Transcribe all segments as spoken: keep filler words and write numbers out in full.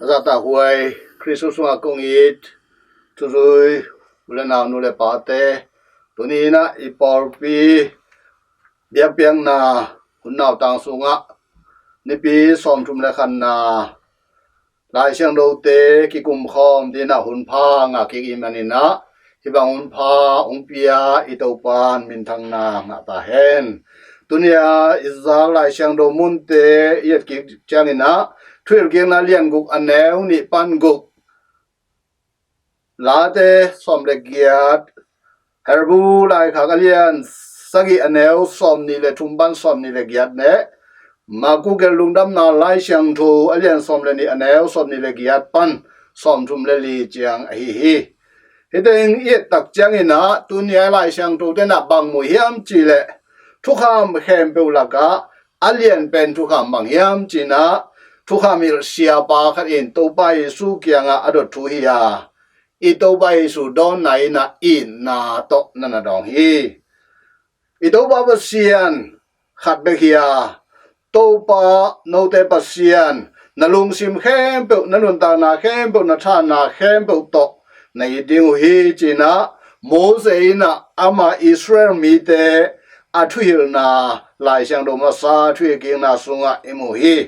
A zahtakhuai Khristu sungah kong it thuzui u le nau, nu le pate, tuni in ah i pawlpi biakpiakna hun nautang sungah Nipi sawmthum le khatna Lai Siangthote kikumkhawm dingin ah hunpha ngah kik i hih manin ah, hih bang hunpha hong pia i Topa'n minthangna ngah ta hen. Tuni-a i zak Lai Siangtho munte i et kik ciangin ah, Thuhilhkikna lian guk, a neu nih pan guk, Late sawm le giat, Hebru laikhak a lian sagih, a neu sawmnih le thum pan sawmnih le giat, le Marku gelh Lungdamna Lai Siangtho a lian sawm le nih, a neu sawmnih le giat pan sawmthum le li ciang ahi hi. Hih teng i et tak ciangin ah, tuni-a Lai Siangthote in ah bang mu hiam cih leh, thukham khempeuh lakah a lian pen thukham bang hiam cih leh, thukham hilh siapa khat in Topa Jesu kiangah a dot thu hi a, i Topa Jesu dawnna in ah itna tawh na na dawng hi. I Topa Pasian khat bek hi a, Topa note Pasian, na lungsim khempeuh, na nuntakna khempeuh, na thahatna khempeuh tawh na it ding uh hi, ci-in ah Moses in ah ama Israel mite a thuhilhna Lai Siangtho masa Thuhilhkikna sungah i mu hi.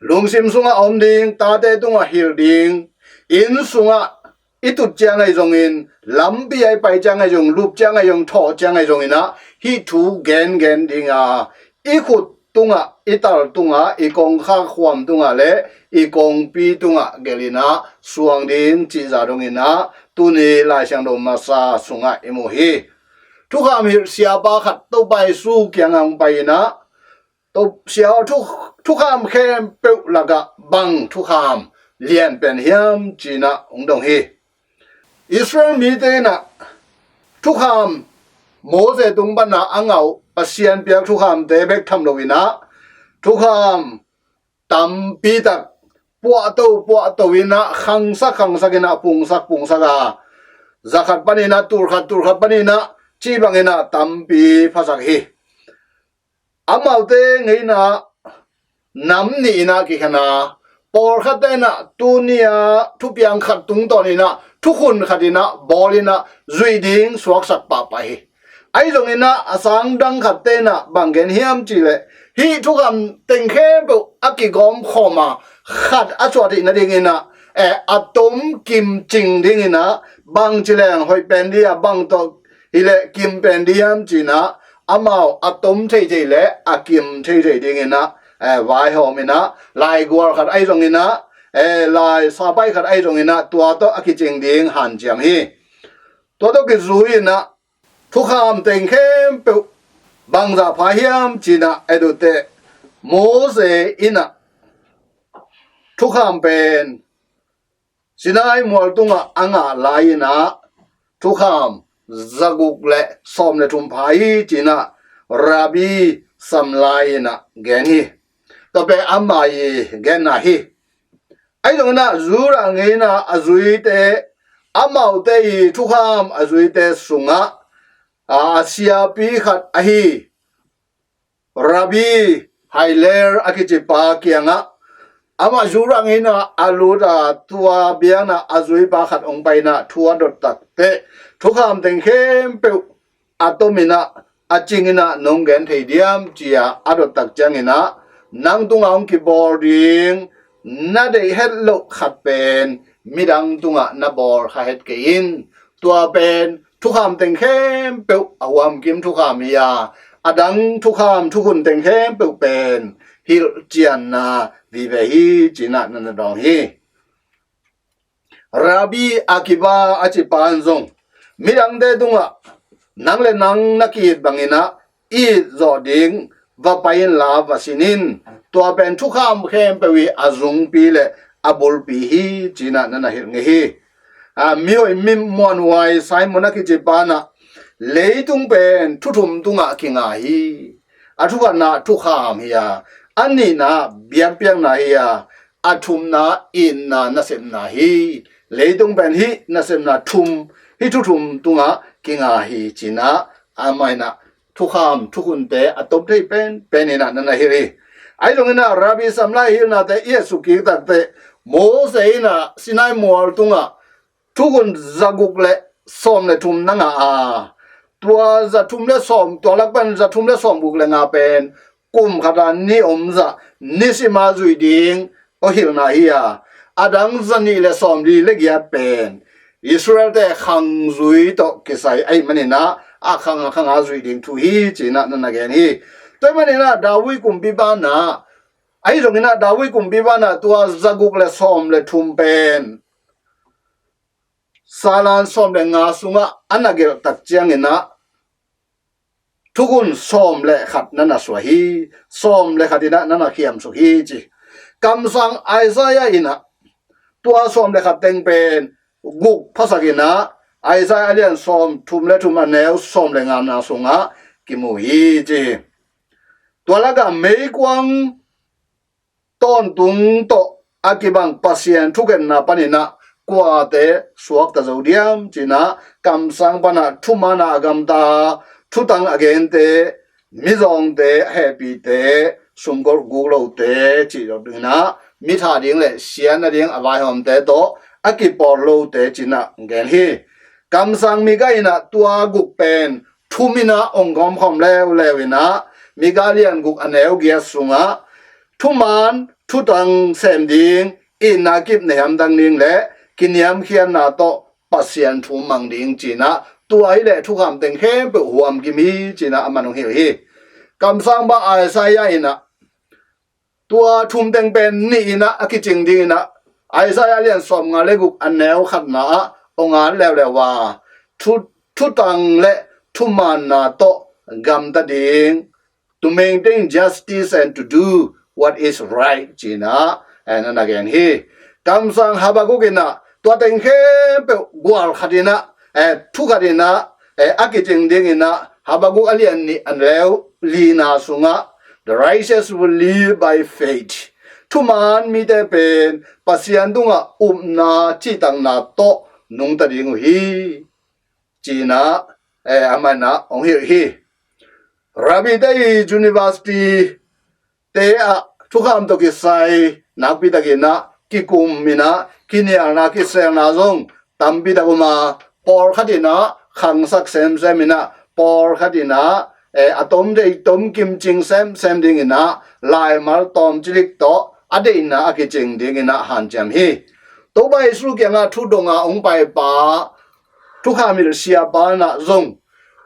Lungsim sungah om ding, tate tungah hilh ding, inn sungah i tut ciang ahi zongin, lampi ah i pai ciang ahi zong, lup ciang ahi zong, thawh ciang ahi zongin ah, hih thu gengen ding a, i khut tungah, i tal tungah, i kongkhak khuam tungah le i kongpi tungah gelh in ah suang ding cih zah dongin ah, tuni Lai Siangtho masa sungah i mu hi. Thukham hilh siapa khat Topa Jesu kiangah hong pai in ah, To, sia aw, thu, thukham khempeuh lakah bang thukham lian pen hiam, ci-in ah hong dong hi. Israel mite in ah thukham, Moses tung pan a ngah uh Pasian piak thukhamte bek tham lo in ah, thukham tampi tak puahto puahto in ah, khangsak khangsak in ah, pungsak pungsak a, za khat pan in ah, tul khat tul khat pan in ah, cih bangin ah tampi phasak hi. Amaute ngeina nam nih in ah kikhen a, pawlkhatte in ah tuni-a thupiang khat tungtawn in ah, thukhun khat in ah bawl in ah, zuih ding suaksak pahpah hi. Ahi zongin ah a sang dang khatte in ah bang gen hiam cih leh, hih thukham teng khempeuh a kigawm khawm a, khat a suah theih nadingin ah, eh, a tom kimcing dingin ah, bangci leng hoih pen ding a, bang tawh hi leh kim pen ding hiam, ci-in ah amau a tom theithei le a kim theithei dingin ah, eh, vaihawm in ah, laigual khat ahi zongin ah, eh, lai sapai khat ahi zongin ah, tua tawh a kicing ding hanciam hi. Tua tawh kizui in ah, thukham teng khempeuh bangzah pha hiam, ci-in ah, eh, dute, Moses in ah thukham pen Sinai mual tungah a ngah lai-in ah, thukham zaguk le sawm le thum pha hi, ci-in ah Rabbi Shammai in ah gen hi. Tua pen ama i genna hi. Ahi zongin ah Judah ngeina a zuite, amaute i thukham a zuite sungah, a, a siapi khat ahi Rabbi Hillel a kici pa kiangah, amah Judah ngeina a lut a, tua biakna a zuipa khat hong pai in ah thu a dot takteh, thukham teng khempeuh a tom in ah, a cing in ah, nong gen thei diam, ci-a a dot tak ciangin ah, nang tungah hong kibawl ding na deih het loh khat pen midang tungah na bawl kha het kei in. Tua pen thukham teng khempeuh a huamkim thukham hi a, a dang thukham thukhun teng khempeuh pen hilhcianna vive hi, ci-in ah na na dawng hi. Rabbi Akiba a ci pa in zong, midangte tungah nang le nang na ki-it bangin ah i it zawh ding va pai inla va sin in, tua pen thukham khempeuh i a zungpi le a bulpi hi, ci-in ah na na hilh ngei hi. A, mihoih mi muanhuai Simon a kici pa in ah, leitung pen thu thum tungah kinga hi. A thukhatna thukham hi a, a nihna biakpiakna hi a, a thumna itna nasepna hi. Leitung pen hih nasepna thum, hih thu thum tungah kinga hi, ci-in ah amah in ah thukham thukhunte a tom thei penpen in ah na na hilh hi. Ahi zongin ah Rabbi Shammai hilhnate i a suk kik takteh, Mose in ah Sinai mual tungah thukhun za guk le sawm le thum na ngah a, tua za thum le sawm, tua lak pan za thum le sawm guk le nga pen kum khat a ni om zah nisima zuih ding aw hilhna hi a, a dang za nih le sawm li le giat pen Israel-te khangzui tawh kisai ahih manin ah a khang a khang a zuih ding thu hi ci-in ah na na gen hi. Tua ahih manin ah David kumpi banah, ahi zongin ah David kumpi banah tua za guk le sawm le thum pen Salan sawm le nga sungah a na gelh tak ciangin ah thukhun sawm le khat na na suah hi, sawm le khat in ah na na khiamsuk hi ci. Kamsang Isaiah in ah tua sawm le khat teng pen guk phasak in ah Isaiah a lian sawm thum le thum a neu sawm le ngana sungah kimu hi ci. Tua lakah meikuang tawntung tawh a kibang Pasian thukhenna panin ah kuate suakta zo diam ci-in ah, kamsang pan ah thuman a gamta, thutang a gente, mizawngte, a hehpihte, sumgolh guk lote cih ding in ah, mi thah ding le siatna ding a vaihawmte tawh a kipawl lote ci-in ah gen hi. Kamsang Mika in ah tua guk pen thum in ah hong gawmkhawm leuleu in ah, Mika lian guk a neu giat sungah thuman, thutang sem ding, itna kip nei hamtang ding le kiniamkhiatna tawh Pasian thu mang ding ci-in ah, tua hi leh thukham teng khempeuh huam kim hi ci-in ah aman hong hilh hi. Kamsang pa Isaiah in ah tua thum teng pen nih in ah a kicing ding in ah, Isaiah lian sawm nga le guk a neu khatna ah hong at leuleu a, thu, thutang le thumanna tawh gamta ding, to maintain justice and to do what is right ci-in ah, eh, na na gen hi. Kamsang Habakkuk in ah tua teng khempeuh gual khat in ah, eh, thu khat in ah, eh, a kicing ding in ah, Habakkuk a lian nih a neu lina sungah, "The righteous will live by faith." Thuman mite pen Pasian tungah upna cihtakna tawh nungta ding uh hi ci-in ah, eh, aman ah hong hilh hi. Rabbi te i university te ah thukham tawh kisai nakpi takin ah kikum in ah kinialna kiselna zong tampi tak om a, pawlkhat in ah khangsak semsem in ah, pawlkhat in ah, eh, a tom thei tom kim cing semsem ding in ah, laimal tawm cilik tawh a deihna a kicing ding in ah hanciam hi. Topa Jesu kiangah thu dong a hong paipa thukham hilh siapa in ah zong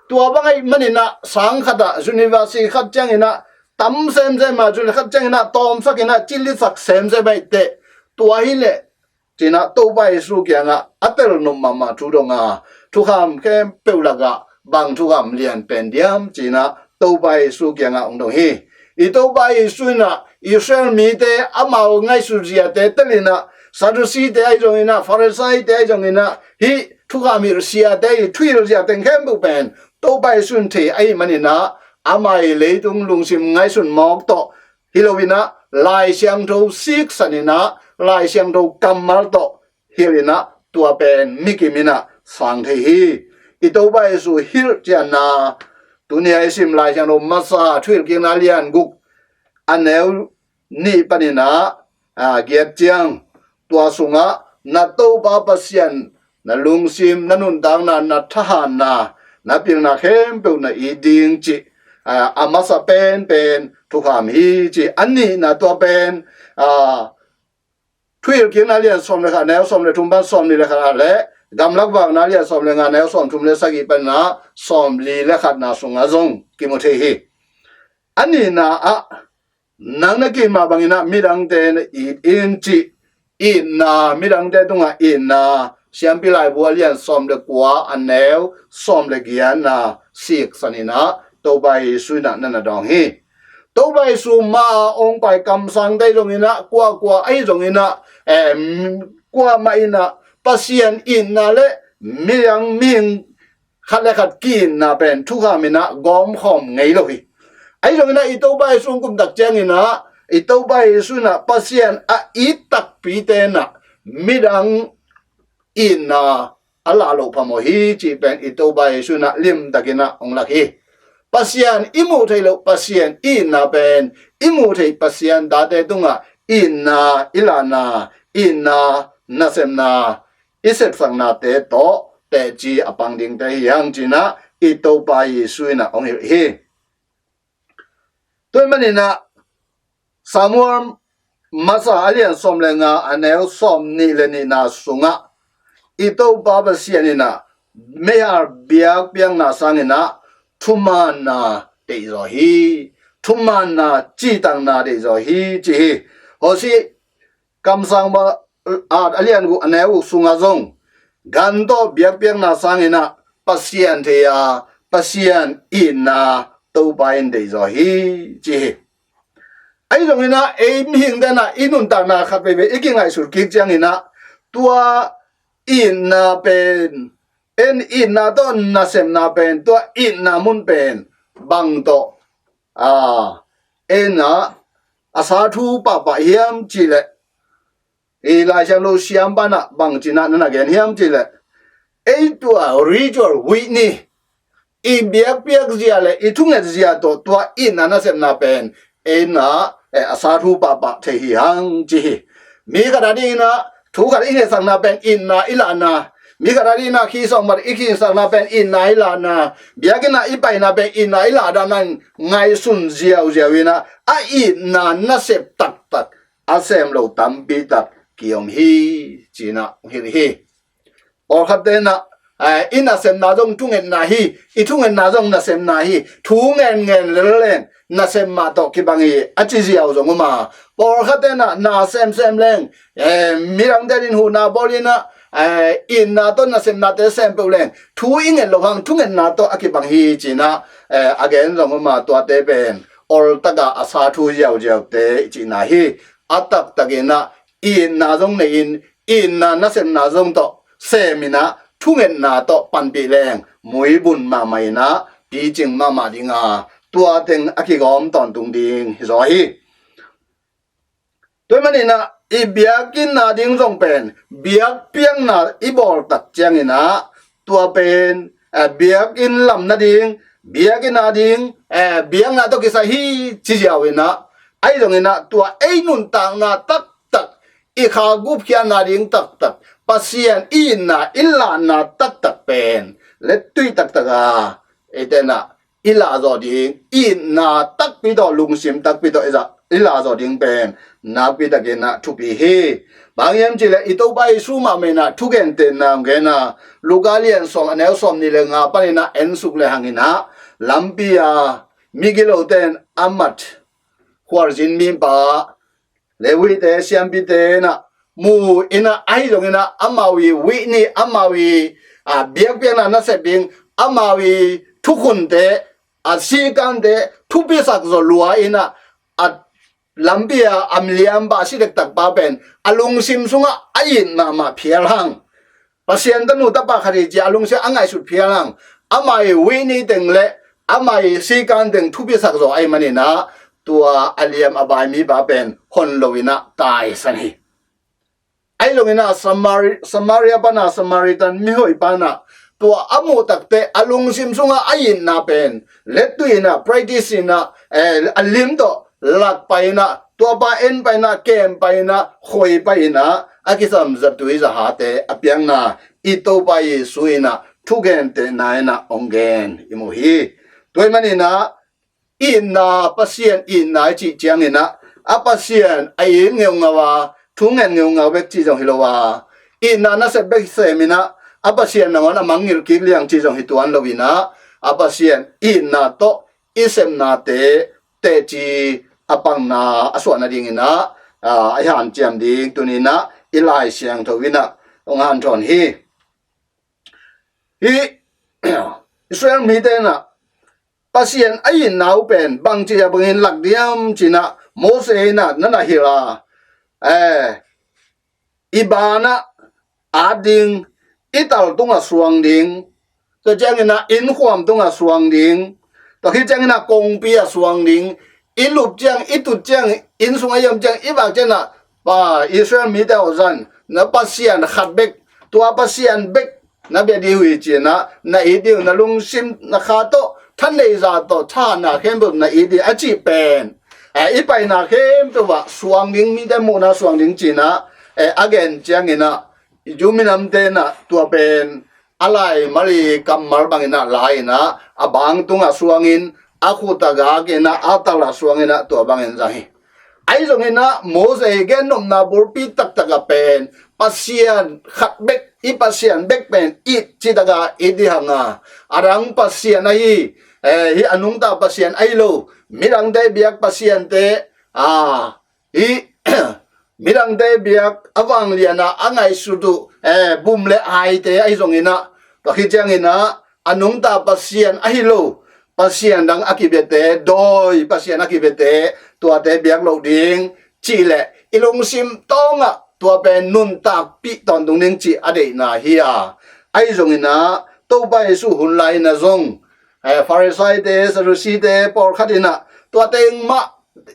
tua bang ahih manin ah sang khat ah university khat ciangin ah tam semsem a, zul khat ciangin ah tawmsak in ah cilitsak semsem ahih teh, tua hi leh ci-in ah Topa Jesu kiangah a telnop mahmah thu dong a, thukham khempeuh lakah bang thukham lian pen diam ci-in ah Topa Jesu kiangah hong dong hi. I Topa Jesu in ah Israel mite amau ngaihsut ziate tel in ah, Sadducee-te ahi zongin ah, Pharisee-te ahi zongin ah, hih thukham hilh siate i thuhilh zia teng khempeuh pen Topa Jesu in thei ahih manin ah, amah i leitung lungsim ngaihsun mawk tawh hi lo in ah, Lai Siangtho siksan in ah, Lai Siangtho kammal tawh hilh in ah, tua pen mi kim in ah sang thei hi. I Topa Jesu hilhcianna tuni a i sim Lai Siangtho masa Thuhilhkikna lian guk a neu nih panin ah, a, giat ciang, tua sungah na Topa Pasian na lungsim, na nuntakna, na thahatna, na pilna khempeuh na it ding cih, a, a masa penpen thukham hi ci. A nihna tua pen, a, Thuhilhkikna lian sawm le khat neu sawm le thum pan sawm nih le khat ah le Gamlakvakna lian sawm le nga neu sawm thum le sagih pan ah sawm li le khatna sungah zong kimu thei hi. A nihna ah, nang na ki-it mah bangin ah midangte na it in cih itna, midangte tungah itna, Siampi Laibu a lian sawm le kua a neu sawm le giatna siksan in ah Topa Jesu in ah na na dawng hi. Topa Jesu mah a hong pai kamsangte zongin ah, kuakua ahi zongin ah, em, kuamah in ah Pasian itna le midang mihing khat le khat ki-itna pen thukham in ah gawmkhawm ngei lo hi. Ahi zongin ah i Topa Jesu hong kum tak ciangin ah, i Topa Jesu in ah Pasian a it takpite in ah midang itna a lah loh phamawh hi cih pen i Topa Jesu in ah limtakin ah hong lak hi. Pasian i muh theih loh Pasian i itna pen i muh theih Pasian tate tungah itna i lahna, itna nasepna i sepsaknate tawh teci a pang dingte hi hang ci-in ah i Topa Jesu in ah hong hilh hi. Tua ahih manin ah Samuel masa a lian sawm le nga a neu sawm nih le nihna sungah i Topa Pasian in ah meihal biakpiakna sangin ah thumaanna deihzaw hi, thumaanna citakna deihzaw hi ci hi. Hosea kamsang ba a lian guk a neu guk sungah zong gan tawh biakpiakna sangin ah Pasian thei a, Pasian itna Topa in deihzaw hi ci hi. Ahi zongin ah ei mihingte in ah i nuntakna khat veivei i kingaihsut kik ciangin ah tua itna pen, en itna tawh nasepna pen, tua itna mun pen bang tawh a, en ah a sa thu pahpah hiam cih leh, i Lai Siangtho siampa in ah bang ci-in ah na gen hiam cih leh, ei tua ritual witness i biakpiak zia le i thunget zia tawh tua itna nasepna pen ei in ah, eh, a sa thu pahpah thei hi hang ci hi. Mi khat a dingin ah thu khat i ngetsakna pen itna i lahna, mi khat a dingin ah khisawng bat i khisakna pen itna i lahna, biakinn ah i paina pen itna i lahna in ngaihsun ziauziau in ah a itna nasep taktak a sem lo tampi tak kiom hi ci-in ah hong hilh hi. Pawlkhatte in ah, eh, i nasepna zong thungetna hi, i thungetna zong nasepna hi, thu ngenngen lel leng nasep mah tawh kibang hi a ci ziau zong om a, pawlkhatte in ah na semsem leng, eh, midangte in huhna bawl in ah, eh, itna tawh nasepnate sem peuh leng thu i nget loh hang thungetna tawh a kibang hi ci-in ah, eh, a gen zong om a, tuate pen oltak a a sa thu ziauziaute i cihna hi. A taktak in ah itna zong nei in, itna nasepna zong tawh sem in ah thungetna tawh panpih leng muibun mahmah in ah picing mahmah ding a, tua teng a kigawm tawntung ding hi zaw hi. Tua ahih manin ah i biakinn a ding zong pen biakpiakna i bawl tak ciangin ah tua pen, eh, biakinn lam nading, biakinn a ding, eh, biakna tawh kisai hi ci ziau in ah, ahi zongin ah tua ei nuntakna taktak, i kha gupkhiatna ding taktak, Pasian i itna i lahna taktak pen lettui taktak a, eite in ah i lahzaw ding, i itna takpi tawh, lungsim takpi tawh i za-, i lahzaw ding pen nakpi takin ah thupi hi. Bang hiam cih leh i Topa Jesu mahmah in ah thugente na hong gen a, Luka lian sawm a neu sawm nih le nga panin ah en suk le hangin ah lampi a migilote in a mat khualzin mipa, Levite, siampite in ah mu in ah, ahi zongin ah amau i witness, amau i, a, biakpiakna nasep ding, amau i thukhunte, a, sikante thupisak zaw lua in ah, a, lampi a, a miliam pa, a si dektak pa pen a lungsim sungah a it mahmah phial hang. Pasian tanu tapa khat hi ci a lungsim a ngaihsut phial hang. Ama i witness teng le ama i sikan teng thupisak zaw ahih manin ah tua a liam a bai mipa pen hon lo in ah taisan hi. Ahi zongin ah Samari-, Samaria pan a Samaritan mihoih pan ah tua a muh tak teh a lungsim sungah a itna pen lettui in ah, practice in ah, eh, a lim tawh lak pai in ah, tuapa en pai in ah, kem pai in ah, khoi pai in ah, a kisam zatui zahate a piakna i Topa Jesu in ah thugentehna in ah hong gen i mu hi. Tua ahih manin ah itna, Pasian itna i cih ciangin ah, a Pasian a it ngeungau a, thu ngen ngeungau bek cih zong hi lo a, itna nasep bek sem in ah, a Pasian nangawn a mangngilh kik liang cih zong hi tuan lo in ah, a Pasian itna tawh i sepnate teci a pangna a suah nadingin ah, a, a hanciam ding tuni in ah i Lai Siangtho in ah hong hanthawn hi. Hih Israel mite in ah Pasian a itna uh pen bangci a bangin lak diam ci in ah Moses in ah na na hilh a, eh, i banah at ding, i tal tungah suang ding, tua ciangin ah innkhuam tungah suang ding, tua khit ciangin ah kongpi ah suang ding, i lup ciang, i tut ciang, inn sungah i om ciang, i vak ciangin ah, pa, Israel mite aw zan, na Pasian khat bek, tua Pasian bek na bia ding uh hi ci in ah, na it ding uh, na lungsim na kha tawh, thaneih zah tawh, thahatna khempeuh na it ding a cih pen eh, i paina khempeuh ah suang ding, mite muhna suang ding ci-in ah, eh, a gen ciangin ah, Jew minamte in ah tua pen a laimal i kammal bangin ah la-in ah, a bang tungah suangin, a khut ah gakin ah, a tal ah suangin ah, tua bangin zang hi. Ahi zongin ah Moses i gennopna bulpi taktak ah pen Pasian khat bek, i Pasian bek pen it cih tak ah it ding hi hang a, a dang pasian ahi, eh, hih a nungta Pasian ahi lo, midangte biak pasiante, ah, hih midangte biak a vanglian ah a ngaihsut uh, eh, bum le aite ahi zongin ah, tua khit ciangin ah a nungta Pasian ahi lo, pasian dang a kibiate, dawi pasian a kibiate, tuate biak loh ding cih leh i lungsim tawngah tua pen nuntakpih tawntung ding cih a deihna hi a. Ahi zongin ah Topa Jesuh hun lai-in ah zong, eh, Farisaite, Sadduceete pawlkhat in ah tua teng mah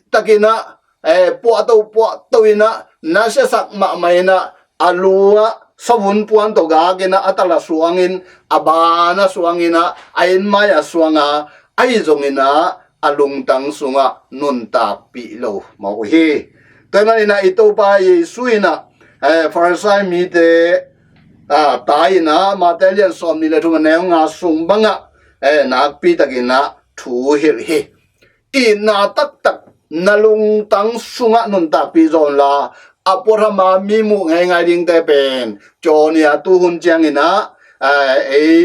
takin ah, eh, puahto puahto in ah, na siasak mahmah in ah, a lu ah savun puan tawh gakin ah, a tal ah suangin, a ban ah suangin ah, a inn mai ah suang a, ahi zongin ah a lungtang sungah nuntakpih lo mawk uh hi. Tua ahih manin ah i Topa Jesuh in ah, eh, Farisai mite, ah, tai-in ah, Mate lian sawmnih le thum a neu nga sung bangah, eh, nakpi takin ah thu hilh hi. Itna taktak na lungtang sungah nuntakpih zaw unla, a puatham a mi muh ngeingai dingte pen, cawhnia tu hun ciangin ah, eh, ei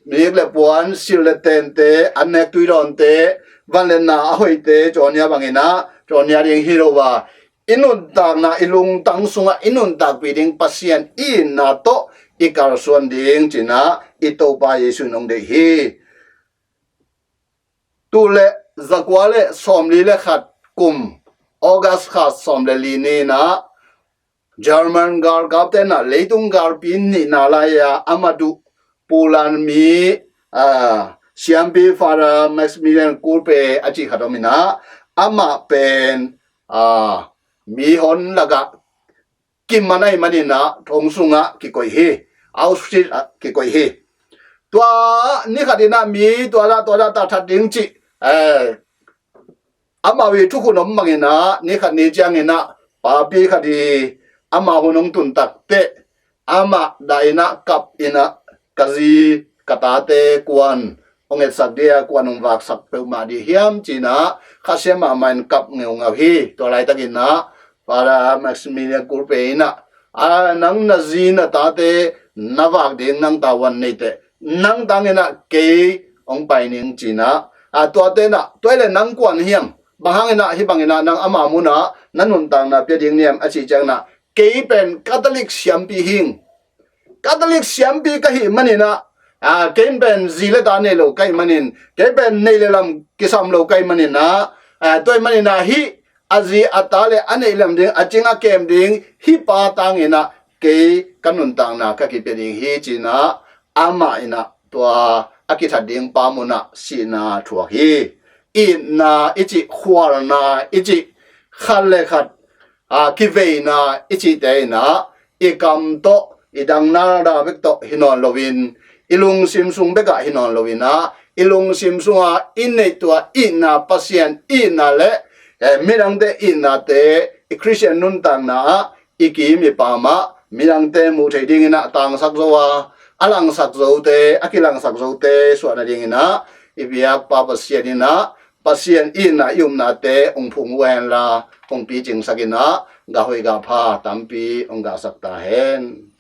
mik le puan, sil le tente, an nek tui dawnte, van le na a hoihte, cawhnia bangin ah cawhnia ding hi lo a, i nuntakna, i lungtang sungah i nuntakpih ding Pasian i itna tawh i kalsuan ding ci-in ah i Topa Jesuh in hong deih hi. Tul le zakua le sawmli le khat kum, August kha sawm le li ni-in ah, German galkapte in ah leitung galpi nihna lai-a a mat uh pulan mi, ah, siampi Father Maximilian Kolbe a cih khat om in ah, amah pen, ah, mihon lakah kiman ahih manin ah thong sungah kikoih hi. Auschwitz ah kikoih hi. Tua ni khatin ah mi tua dah, tua dah, tua dah that ding cih, eh, amau i thukhun om bangin ah, ni khat ni ciangin ah papi khat i amah hun hong tun takteh, amah dah in ah kap in ah, ka zi ka tate kuan hong etsak ding a, kuan hong vaksak peuhmah ding hiam ci-in ah, khasia mahmah in kap ngeungau hi. Tua laitakin ah Father Maximilian Kolbe in ah, a, nang na zi na tate na vak ding nang tavuan nei teh, nang tangin ah kei hong pai ning ci-in ah, a, tuate in ah, tua hi leh nang kuan hiam, bang hangin ah hih bangin ah nang ama munah na nuntakna pia ding hiam a cih ciangin ah, kei pen Catholic siampi hi ing. Catholic siampi ka hih manin ah, a, kei pen zi le ta nei lo ka hih manin, kei pen neih le lam kisam lo ka hih manin ah, a, tua ahih manin ah hih a zi a ta le a neih lam ding, a cing a kem ding hih pa tangin ah kei ka nuntakna ka kipia ding hi ci-in ah, amah in ah tua a kithat ding pa munah sihna thuak hi. Itna i cih, khualna i cih, khat le khat, a, kiveina i cihte in ah, i kam tawh, i dang nalda bek tawh hi nawn loin, i lungsim sung bekah hi nawn loin ah, i lungsim sungah i neih tua itna, Pasian itna le, eh, midangte itnate, i Khristian nuntakna ah i kim i pam ah midangte muh theih dingin ah tangsak zo a, a langsak zote, a kilangsak zote suah nadingin ah i biakpa Pasian in ah, Pasian itna i upnate hong phung uh hen la, hong picingsak in ah, gah hoih gah pha tampi hong gahsak ta hen.